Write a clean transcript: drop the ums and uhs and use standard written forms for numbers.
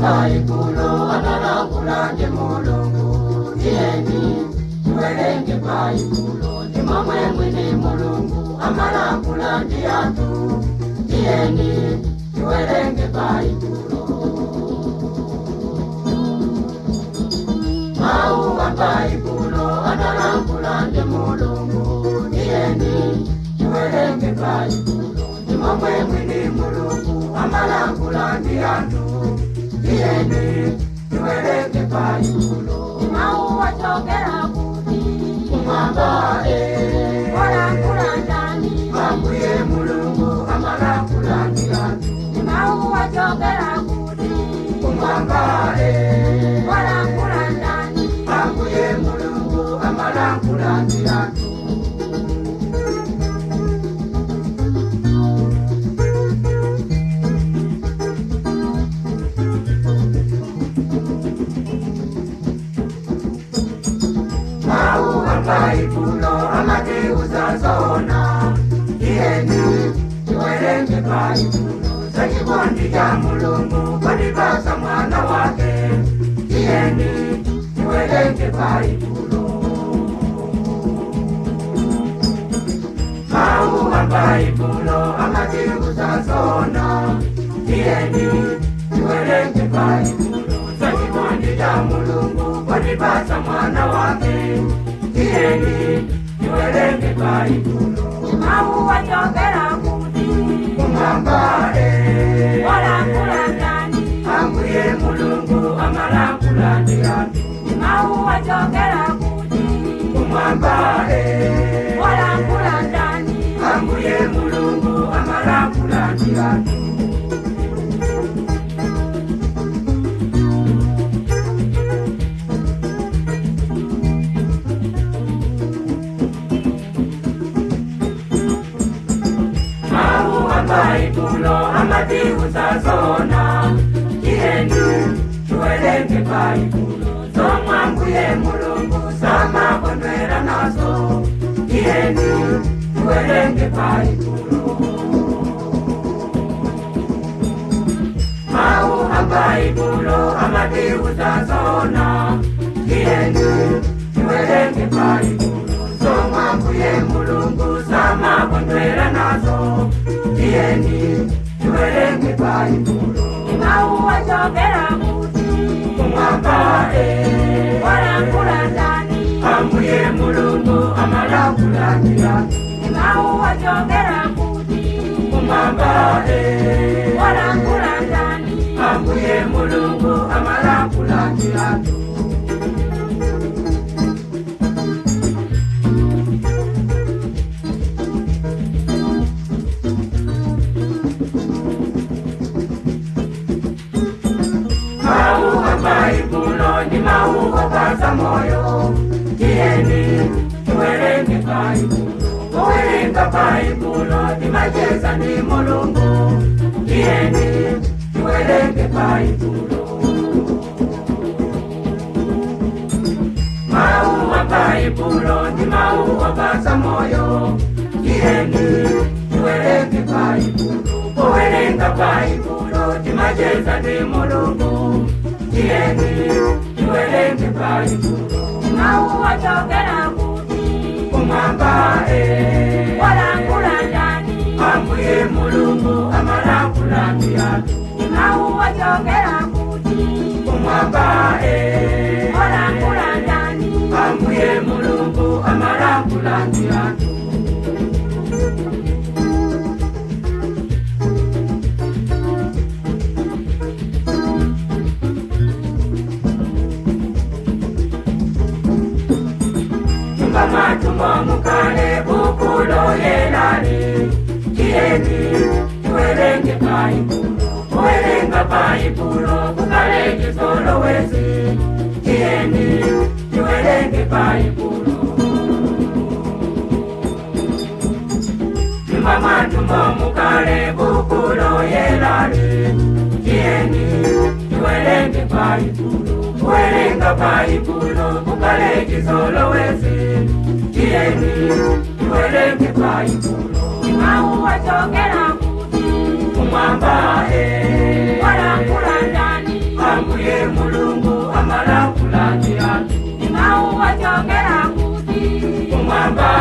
Baibulo analankhula ndi Mulungu. Tiyeni tiwerenge Baibulo, ndi momwe mwini Mulungu amalankhula ndi anthu. Tiyeni tiwerenge Baibulo. Mawu a Baibulo analankhula ndi Mulungu. Tiyeni tiwerenge Baibulo, ndi momwe mwini Mulungu amalankhula ndi anthu. Tiyeni tiwerenge Baibulo. Mawu achokera kuti? Kumwamba. Walankhula ndani? Ambuye Mulungu amalankhula ndi anthu. Mawu achokera kuti? Kumwamba. Walankhula ndani? Ambuye Mulungu amalankhula ndi anthu. Mawu a Baibulo amatiuza zoona. Tiyeni tiwerenge Baibulo, zachikondi cha Mulungu potipatsa mwana wake. Tiyeni tiwerenge Baibulo. Mawu a Baibulo amatiuza zoona. Tiyeni tiwerenge Baibulo, zachikondi cha Mulungu potipatsa mwana wake. Tiyeni tiwerenge Baibulo. Mawu achokera kuti? Kumwamba. Walankhula ndani? Ambuye Mulungu amalankhula ndi anthu. Mawu achokera kuti? Kumwamba. Walankhula ndani? Ambuye Mulungu amalankhula ndi anthu. Mawu a Baibulo amatiuza zoona. Tiyeni tiwerenge Baibulo, zomwe Ambuye Mulungu samakondwera nazo. Tiyeni tiwerenge Baibulo. Mawu a Baibulo amatiuza zoona. Tiyeni tiwerenge Baibulo, zomwe Ambuye Mulungu samakondwera nazo. Tiyeni tiwerenge Baibulo. Mawu achokera kuti? Kumwamba. Walankhula ndani? Ambuye Mulungu amalankhula ndi anthu. Mawu achokera kuti? Kumwamba. Walankhula ndani? Ambuye Mulungu amalankhula ndi anthu. Mawu a Baibulo ndi mawu opatsa moyo. Tiyeni tiwerenge Baibulo. Kuwerenga Baibulo timacheza ndi Mulungu. Tiyeni tiwerenge Baibulo. Mawu a Baibulo ndi mawu opatsa moyo. Tiyeni tiwerenge Baibulo. Kuwerenga Baibulo timacheza ndi Mulungu. Tiyeni tiwerenge Baibulo. Mawu achokera kuti? Kumwamba. Walankhula ndani? Ambuye Mulungu amalankhula ndi anthu. Mawu achokera kuti? Kumwamba. Walankhula ndani? Ambuye Mulungu amalankhula ndi anthu. Nyumba mwathu mukhale buku loyerali. Tiyeni tiwerenge Baibulo. Kuwerenga Baibulo kukhale chizolowezi. Tiyeni tiwerenge Baibulo. Nyumba mwathu mukhale buku loyerali. Tiyeni tiwerenge Baibulo. Kuwerenga Baibulo kukhale chizolowezi. Tiyeni tiwerenge Baibulo. Mawu achokera kuti? Kumwamba. Walankhula ndani? Kalamba.